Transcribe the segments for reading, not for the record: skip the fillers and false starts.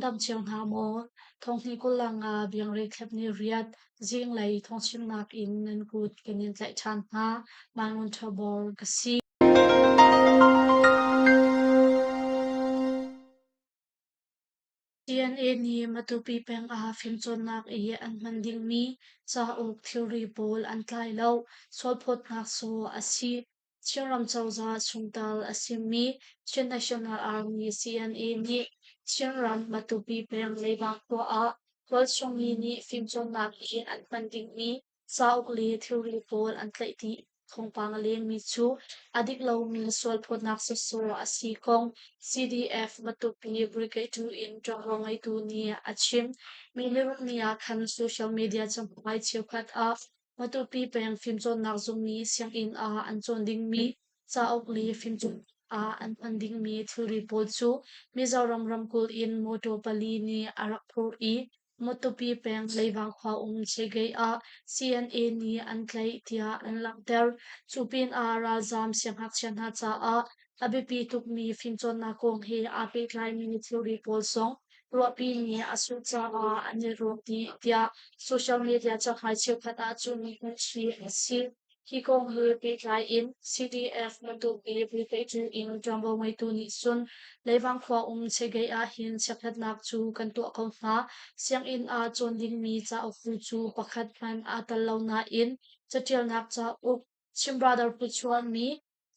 dam cio hna maw? Thonghni 25 biangre thlep ni riat zinglei thawngchimnak in nan kut kan in tlaih ṭhan hna. Mai Ngun Ṭha Bor ka si. DNA nih Matupi peng ah fimcawnnak i an hman dingmi cauk thilri pawl an tlai lo. Sualphawtnak sawh a si. Chinram cozah chungtel a simi Chin National Army CNA nih Chinram Matupi peng Leivang khua ah tualchung mi nih fimcawnnak i an hman dingmi cauk le thilri pawl an tlaih dih. Thawngpang a lengmi cu a dik lomi sualphawtnak sawsawh a si kong CDF Matupi Brigade in ṭuanvo ngeitu nih a chim. Mi ni ah khan social media cahmai cheukhat ah Matupi peng fimcawnnak zung nih sianginn ah an cawn dingmi cauk le fimcawnnak ah an hman dingmi thilri pawl cu Mizoram ramkulh in mawṭaw pali nih a rak phurh i Matupi peng Leivang khua um Chegei ah CNA nih an tlaih tiah an langhter. Cu pinah ralzaam siangngakchia hna caah a biapi tukmi fimcawnnak kong he aa pehtlaimi thilri pawl zong ruahpi nih a sungh caah an i rawk dih tiah social media cahmai cheukhat ahcun hmuh chih a si. Hi kong he pehtlai in CDF Matupi Brigade in ṭuanvo ngeitu nih cun Leivang khua um Chegei ahhin chiatkhatnak cu kan tuah ko hna. Sianginn ah cawn dingmi cauk tu cu pakhat hmanh aa tel lo nain caṭialnak cauk Chin Brother phuchuahmi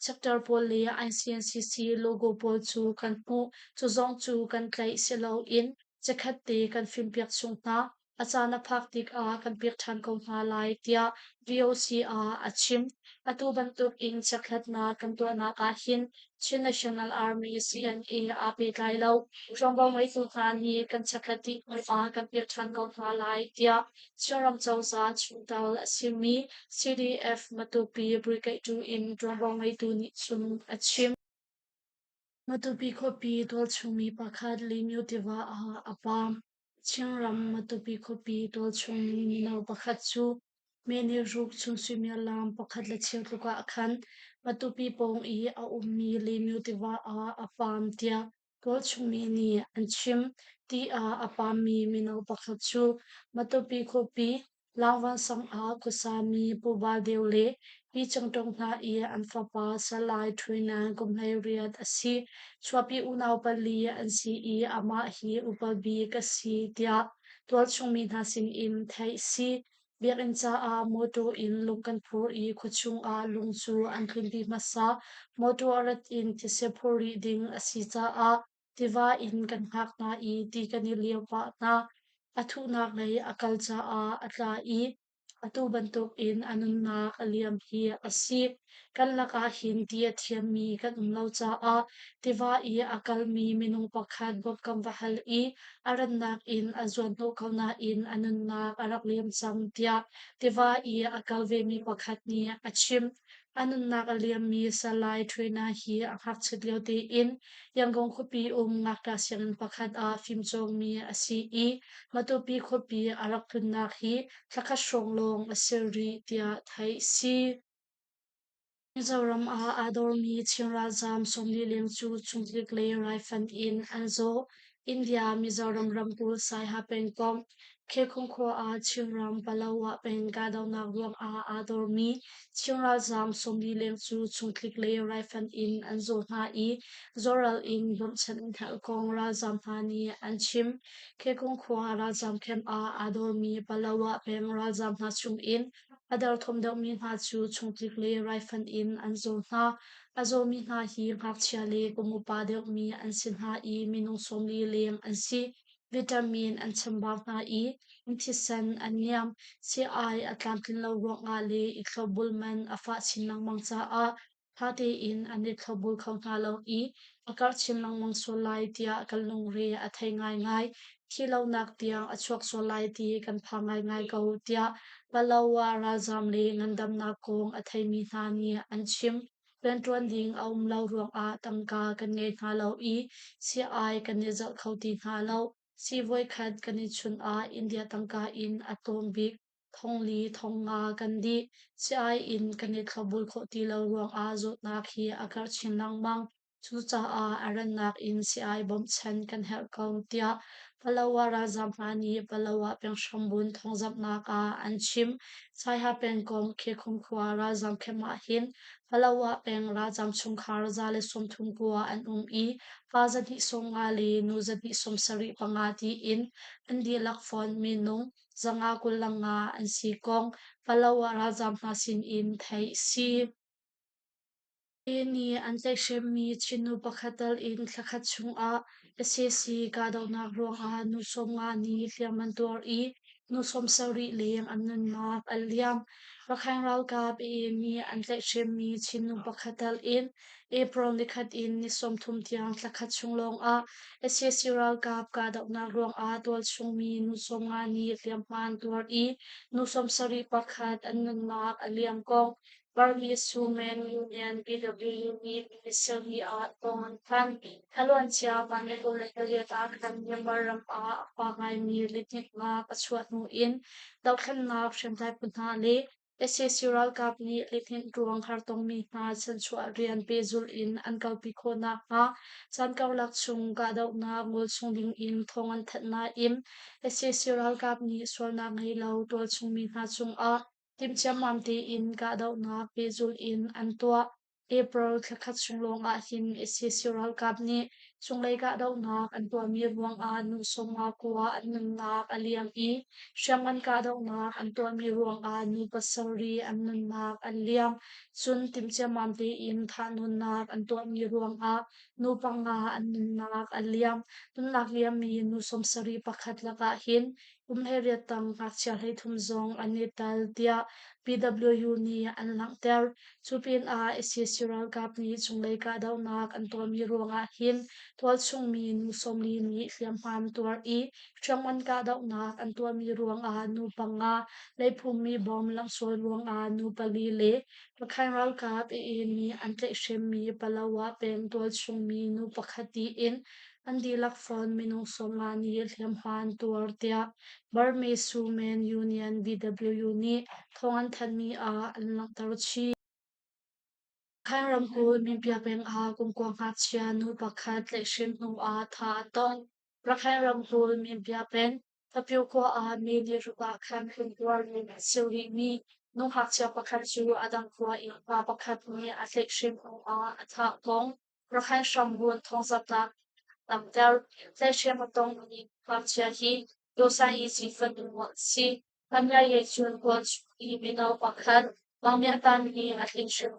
Chapter pawl le ICNCC logo pawl cu kan hmuh. Cu zong cu kan tlaih si loin chikkhat te kan fimpiak chung hna. A caan a phak tikah kan pek ṭhan ko hna lai, tiah VOC ah a chim. Atu bantuk in chekhlatnak kan tuahnak ahhin Chin National Army CNA aa pehtlai lo. Ṭuanvo ngeitu hna nih kan chekhlat dih hnu ah kan pek ṭhan ko hna lai, tiah Chinram cozah chungtel a simi CDF Matupi Brigade in ṭuanvo ngeitu nih cun a chim. Matupi khuapi tualchungmi pakhat Lemyu tiva ah a paam. Chinram Matupi khuapi tualchungmi mino pakhat cu Meniruk chung suimilam pakhat le cheu tluk ah khan Matupi pawng i a ummi Lemyu tiva ah a paam tiah tualchungmi nih an chim. Ti ah a paammi mino pakhat cu Matupi khuapi Langvan sang ah khuasami Pu Val Deu le Pi Cang Tawng hna i an fapa Salai Htwe Nan kum 18 a si. Chuahpi unau pali an si i amah hi upa bik a si tiah tualchung mi hna sinin theih a si. Biakinn caah mawṭaw in lung kan phur i khuachung ah lung cu an tlunpi hmasa. Mawṭaw a rat in thise phur rih ding a si caah tiva in kan hngak hna i ti kan i lio pah hna. A thuhnak lei a kal caah a tla i atu bantukin a nunnak a liam hi a si. Kan lakah hin ti a thiammi kan um lo caah tiva i a kalmi minung pakhat bawmh kan va hal i a rannak in a zuanhnawh ko nain a nunnak a rak liam cang tiah tiva i a kal vemi pakhat nih a chim. A nunnak a liammi Salai Htwe hi a ngakchiat lio tein Yangon khuapi um ngakṭah sianginn pakhat ah fimcawngmi a si i Matupi khuapi a rak tlunnak hi thlakhat hrawng lawng a si rih tiah theih a si. Mizoram ah aa dormi Chin ralzaam 40 leng cu chungtlik le raifanh in an zaw. India Mizoram ramkulh Saiha pengkomh Khekhung khua ah Chinram Palawa peng kahdohnak ruangah aa dormi Chin ralzaam 40 leng cu chungtlik le raifanh in an zaw hna i zawral in bawmhchanh an herh kong ralzaam hna nih an chim. Khekhung khua ralzaam camp ah aa dormi Palawa peng ralzaam hna chungin a derthawm deuhmi hna cu chungtlik le raifanh in an zaw hna. A zawmi hna hi ngakchia le kum upa deuhmi an si hna i minung 40 leng an si. Vitamin an chambau hna i an thisen an niam. Sii-ai a tlamtlin lo ruangah le i thlopbul man a fah chin lengmang caah ṭha tein an i thlopbul kho hna lo i a karh chin lengmang sual lai tiah kan lungre a thei ngaingai. Thihlonak tiang a chuak sual lai ti kan phang ngaingai ko tiah Palawa ralzaam le ngandamnak kong a theimi hna nih an chim. Rianṭuan ding a um lo ruangah tangka kan ngei hna lo i sii-ai kan i zalh kho ti hna lo. Sii voikhat kan i chunh ah India tangka in a tlawm bik thongli 500 kan dih. Sii-ai in kan i thlopbul khawh ti lo ruangah zawtnak hi a karh chin lengmang. Cucaah a rannak in sii-ai bawmhchanh kan herh ko, tiah. Palawa ralzaam hna nih Palawa peng hrambun thawngzamhnak ah an chim. Saiha pengkomh Khekhum khua ralzaam camp ah hin Palawa peng ralzaam chungkhar 130 kua an um i pa 250 le nu 275 tiin an dihlak fonh minung 525 an si kong Palawa ralzaam hna sin in theih a si. Nih an tlaihhremmi Chin nu pakhat tal in thlakhat chungah sac kahdohnak ruangah nu 50 nih hliam an tuar i nu 70 leng an nunnak a liam. Rakhine ralkap AA nih an tlaihhremmi Chin nu pakhat tal in April nikhat in ni 30 tiang thlakhat chung lawngah sac ralkap kahdohnak ruangah tualchungmi nu 50 nih hliamhma an tuar i nu 70 pakhat an nunnak a liam kong Burmese Women Union BWU nih Missouri ah tawng an phan. Thlaluancia Panglong le pariat ah khan Myanmar ram ah a fa ngaimi lihninh-nak a chuah hnu in dohthlennak hriamtlai phu hna le sac ralkap nih lihninh ruang hartongmi hna chanchuah rian pehzulh in an kalpi khawh nakhnga caan karlak chung kahdohnak ngol chung ding in thawng an thanh nain sac ralkap nih sualnak ngei lo tualchungmi hna cungah Timhciammam tein kahdohnak pehzulh in an tuah. April thlakhat chung lawngah hin sac ralkap nih cunglei kahdohnak an tuahmi ruangah nu 50 kua an nunnak a liam i hriamngan kahdohnak an tuahmi ruangah nu pasarih an nunnak an liam. Cun timhciammam tein thahnawnnak an tuahmi ruangah nu panga an nunnak a liam. Nunnak liammi nu 70 pakhat lakah hin Kum 18 tang ngakchia 33 zong an i tel tiah PWU nih an langhter. Cu pinah sac ralkap nih cunglei kahdohnak an tuahmi ruangah hin tualchung mi nu 40 nih hliamhma an tuar i hriamngan kahdohnak an tuahmi ruangah nu panga, leiphummi bom lamsual ruangah nu pali le Rakhine ralkap AA nih an tlaihhremmi Palawa peng tualchung mi nu pakhat tiin An dihlak fawn minung 50 nih hliamhma an tuar tiah Burmese Women Union BWU nih thawng an thanhmi ah an langhter chih. Rakhine ramkulh Minpia peng ah kumkua ngakchia nu pakhat tlaihhrem hnu ah thah a tong. Rakhine ramkulh Minpia peng Tapio khua ah mi nih ruk ah khan hlumtuar in a si rihmi nu ngakchia pakhat cu a dang khua i pa pakhat nih a tlaihhrem hnu ah a thah kong Rakhine hrambunh thawngzamhnak tamter. Tlaihhrem a tongmi ngakchia hi Dawsai fanu a si. Hlamyai cun Kawl chung i mino pakhat Mangmyatan nih a tlinhrim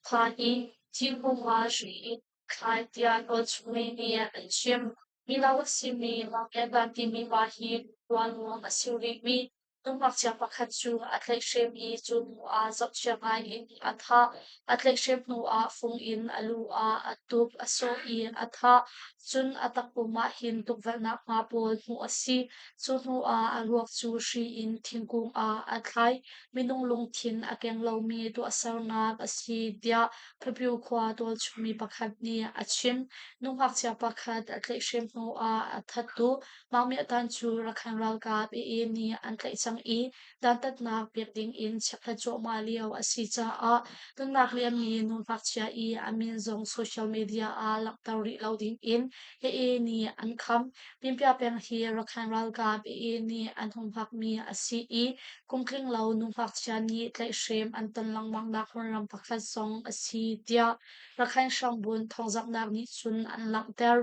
tha i thingkung ah hri in thlai tiah Kawl chungmi nih an chim. Mino a simi Mangmyatan timi pa hi tuannuam a si rihmi Nu ngakchia pakhat cu a tlaihhrem i cu hnu ah zohchia ngai in a thah. A tlaihhrem hnu ah fung in a lu ah a tuk, a sawh i a thah. Cun a takpum ah hin tukvelhnak hma pawl hmuh a si. Cu hnu ah a ruak cu hri in thingkung ah a thlai. Minung lungthin a keng lomi tuahsernak a si tiah Phapyu khua tualchungmi pakhat nih a chim. Nu ngakchia pakhat a tlaihhrem hnu ah a thattu Mah Myatan cu Rakhine ralkap AA nih an tlaih cang i dantatnak pek ding in chekhlat cuahmah lio a si caah nunnak liammi nu ngakchia i a min zong social media ah langhter rih lo ding in AA nih an kham. Pimpia peng hi Rakhine ralkap AA nih an humhakmi a si i kum tling lo nu ngakchia nih tlaihhrem an ton lengmangnak hmunram pakhat zong a si tiah Rakhine hrangbun thawngzamhnak nih cun an langhter.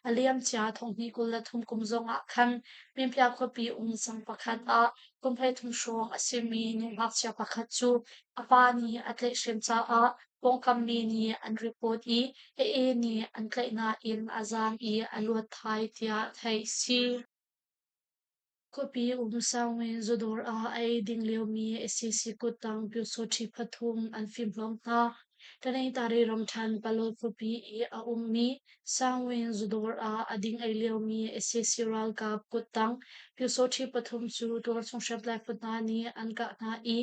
A liamcia thonghnih 23 kum zongah khan Minpia khuapi um sang pakhat ah kum 33 hrawng a simi nu ngakchia pakhat cu a pa nih a tlaihhrem caah pawngkam mi nih an report i AA nih an tlaih nain a zaam i a luat thai tiah theih si. Khuapi um Sangwin zudawr ah a ei ding liomi sac kuttang Pyusawṭhi pathum an fimhlawm hna. Tanaytari ramṭhen Palol khuapi i a ummi Sangwin zudawr ah a ding ei liomi sac ralkap kuttang Pyusawṭhi pathum cu tualchung hriamtlai phu hna nih an kah hna i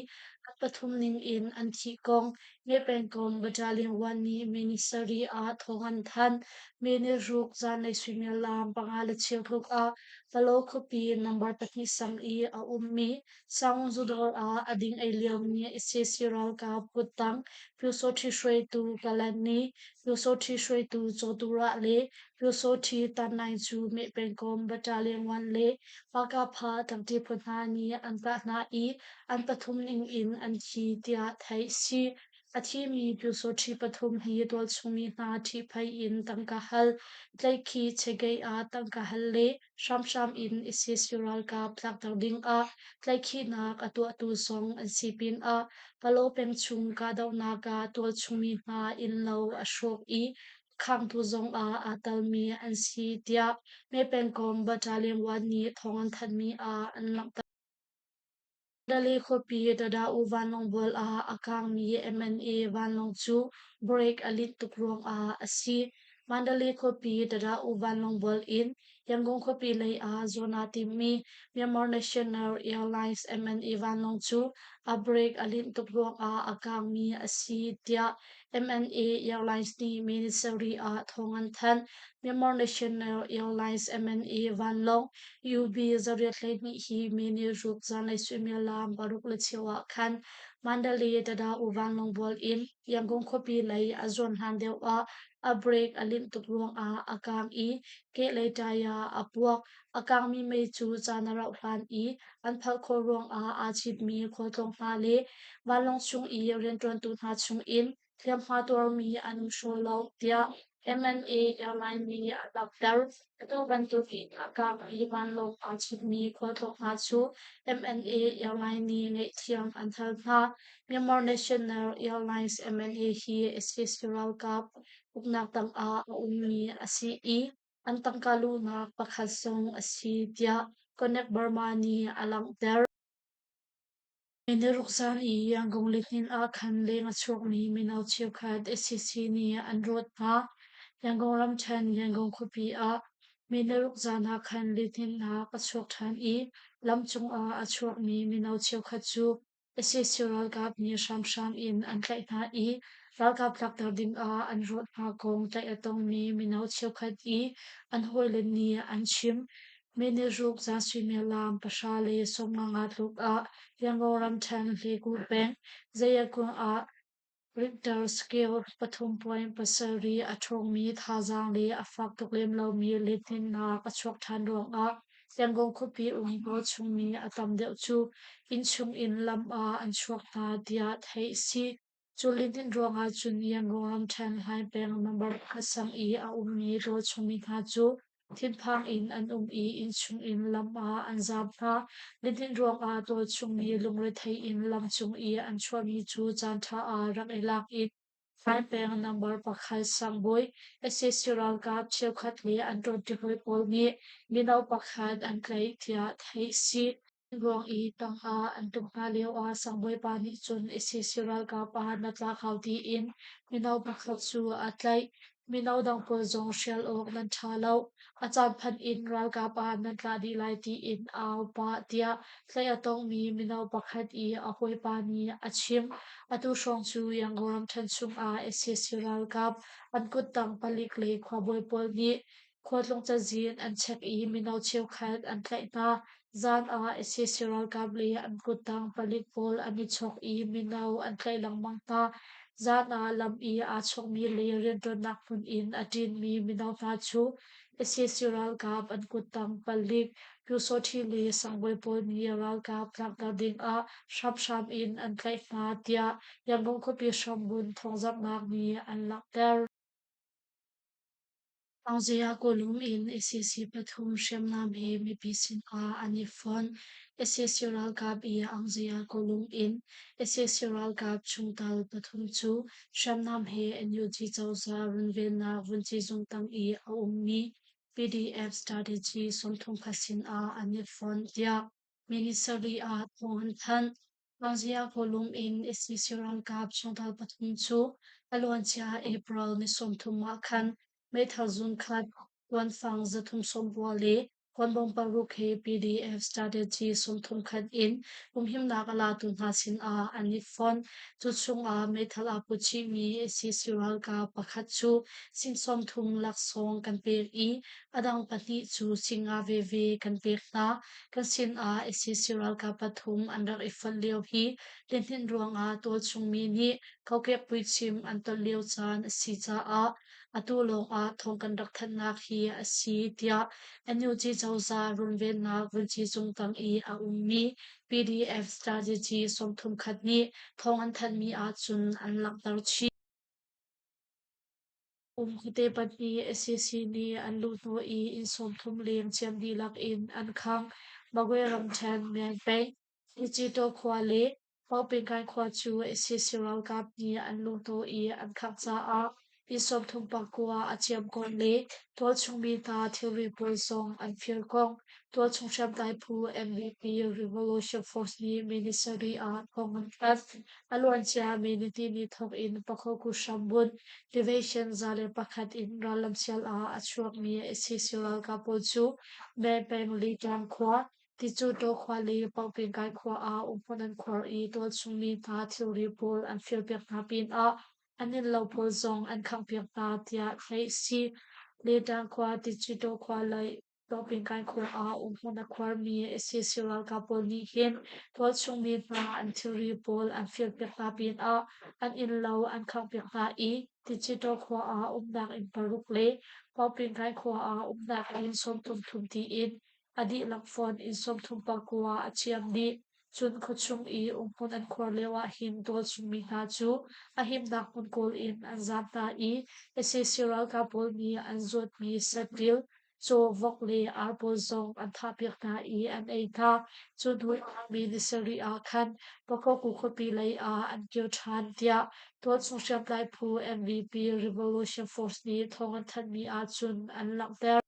an pathum ningin an thih kong Nge pengkomh Battalion 1 nih Minisari ah thawng an thanh. May ni ruk zanlei suimilam panga le cheu tluk ah Palo khuapi number pahnih sang i a ummi Saungzudawr ah a ding ei liomi sac ralkap kuttang Pyusawṭhi hruaitu Kalan nih Pyusawṭhi hruaitu Cawturah le Pyusawṭhi Tannaing cu Meh pengkomh Battalion 1 le Pakapha tlangṭi phu hna nih an kah hna i an pathum ning in an thi tiah theih si. A thimi Pyusawṭhi pathum hi tualchungmi hna ṭhihphaih in tangka hal, tlaihkhih chegeih ah tangka hal le hramhram in ISIS ralkap tlakter dingah tlaihkhihnak a tuahtu zong an si pinah Palaw peng chung kahdohnak ah tualchungmi hna innlo a hrawk i khangtu zongah aa telmi an si tiah May pengkomh Battalion 1 nih thawng an thanhmi ah an langhter. Mandalay khuapi Dada-U vanlawng bual ah a kaangmi MNA vanlawng cu brake a linh tuk ruangah a si. Mandalay khuapi Dada-U vanlawng bual in Yangon khuapi lei ah zuan aa timmi Myanmar National Airlines MNA vanlawng cu a brake a linh tuk ruangah a kaangmi a si tiah MNA Airlines nih May ah thawng an thanh. Myanmar National Airlines MNA vanlawng UB 812 hi May ni ruk zanlei suimilam 6:15 ah khan Mandalay Tada-U vanlawng bual in Yangon khuapi lei a zuan hlan deuh ah a brake a linh tuk ruangah a kaang i kehlei taya a puak. A kaangmi mei cu caan a rauh hlan i an phalh khawh ruangah aa citmi khualtlawng hna le vanlawng chung i rianṭuantu hna chungin hliamhma tuarmi an um hraw lo tiah MNA airline nih a langhter. Atu bantukin a kaangmi vanlawng aa citmi khualtlawng hna cu MNA airline nih ngaihthiam an hal hna. Myanmar National Airlines MNA hi sac ralkap uknak tangah a ummi a si i an tangka luhnak pakhat zong a si tiah Connect Burma nih a langhter. Niruk zan i Yangon lihnin ah khan leng a chuakmi mino cheukhat sac nih an rawt hna. Yangon ramṭhen Yangon khuapi ah Niruk zan ah khan lihninnak a chuak ṭhan i lamcung ah a chuakmi mino cheukhat cu sac ralkap nih hramhram in an tlaih hna i ralkap tlakter dingah an rawt hna kong tlaih a tongmi mino cheukhat i an hawile nih an chim. Miniruk zan suimilam 10:50 tluk ah Yangon ramṭhen Hlegu peng Zayakung ah Richter scale 3.7 a ṭhawngmi thazaang le a fak tuk lem lomi lihninnak a chuak ṭhan ruangah Yangon khuapi um tualchungmi a tam deuh cu innchung in lam ah an chuak hna tiah theih a si. Cu lihnin ruangah cun Yangon ramṭhen Hlaing peng number pakhat sang i a ummi tualchungmi hna cu Thinphang in an um i innchung in lam ah an zaam hna. Lihnin ruangah tualchungmi lungrethei in lamcung i an chuahmi cu caanṭha ah rak i lak i Peng number pakhat sangbawi sac ralkap cheukhat le an ṭuanṭi hawi pawl nih mino pakhat an tlaih tiah theih a si. Ruang i tangah an tuk hna lioah sangbawipa nih cun sac ralkap ah na tlak hau tiin mino pakhat cu a tlaih. Mino dang pawl zong hrial awk nan ṭha lo. A caan phanh in ralkap ah nan tla dih lai tiin a au pah tiah tlaih a tongmi mino pakhat i a hawipa nih a chim. Atu hrawng cu Yangon ramṭhen chungah sac ralkap an kuttang palik le khuabawi pawl nih Khualtlung cazin an chek i mino cheukhat an tlaih hna. Zan ah sac ralkap le an kuttang palik pawl an i chawk i mino an tlaih lengmang hna. Zan ah lam i aa chawkmi le rianṭuannak hmun in a ṭinmi mino hna cu sac ralkap an kuttang palik, pyusawṭhi le sangbawi pawl nih ralkap tlakter dingah hramhram in an tlaih hna tiah Yangon khuapi hrambunh thawngzamhnak nih an langhter. Thawngzia Kawlum in sac pathum hriamnam he mipi sinah an i fonh. Sac ralkap i Aungzia Kawlum in sac ralkap chungtel pathum cu hriamnam he NUG cozah runvennak vunci zung tang i a ummi PDF strategy 30 khat sinah an i fonh tiah Ministry ah thawng an thanh. Aungzia Kawlum in sac ralkap chungtel pathum cu a luancia April ni 30 ah khan Meithal zunkhat, kuanfang 360 le kuanbawm paruk he PDF strategy 31 in humhimnak a latu hna sinah an i fonh. Cu chungah meithal aa put chihmi sac ralkap pakhat cu sing 30 laksawng kan pek i a dang pahnih cu sing nga veve kan pek hna. Kan sinah sac ralkap pathum an rak i fonh lio hi lihninh ruangah tualchungmi nih kokek puichim an ton lio caan a si caah. atu lawngah thawng kan rak thanhnak hi a si, tiah NUG cozah runvennak vunci cung tang i a ummi PDF strategy 31 nih thawng an thanhmi ahcun an langhter chih. Um khuate pahnih sac nih an luhhnawh i inn 30 leng ciam dihlak in an khangh. Magwe ramṭhen Myanpeng, Nichitaw khua le Paupingkai khua cu sac ralkap nih an luhhnawh i an khangh caah inn 39 a ciam kong le tualchung mi hna thilri pawl zong an fir kong tualchung hriamtlai phu MVP Revolution Force nih May ni sarih ah thawng an thanh. A luancia May nihnih ni thawk in Pakhoku hrambunh Division 101 in rallam sial ah a chuakmi sac ralkap pawl cu May peng Litang khua, Ticu khua le Paupingkai khua ah umhmun an khuar i tualchung mi hna thilri pawl an firpiak hna pinah an innlo pawl zong an khanghpiak hna tiah theih a si. Litang khua, Ticu khua le Paupingkai khua ah umhmun a khuarmi sac ralkap pawl nih hin tualchung mi hna an thilri pawl an firpiak hna pinah an innlo an khanghpiak hna i Ticu khua ah umnak inn paruk le Paupingkai khua ah umnak inn 30 thum tiin A dihlak fawn in 39 a ciam dih. Cun khuachung i umhmun an khuar lioah hin tualchungmi hna cu a himnak hmun kawl in an zaam hna i sac ralkap pawl nih an zuatmi saṭil, caw, vok le ar pawl zong an thahpiak hna i an ei hna. Cu hnu ah mi ni sarih ah khan Pakokku khuapi lei ah an kir ṭhan, tiah tualchung hriamtlai phu MVP Revolution Force nih thawng an thanhmi ahcun an langhter.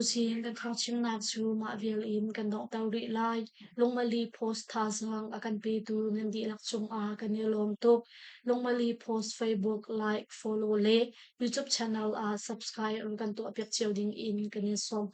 Tusin kan thawngchimnak cu mah vial in kan donghter rih lai. Lungmali Post thazaang a kan petu nan dihlak cungah kan i lawm tuk. Lungmali Post Facebook like, follow le YouTube channel ah subscribe an kan tuahpiak cio ding in kan in sawm.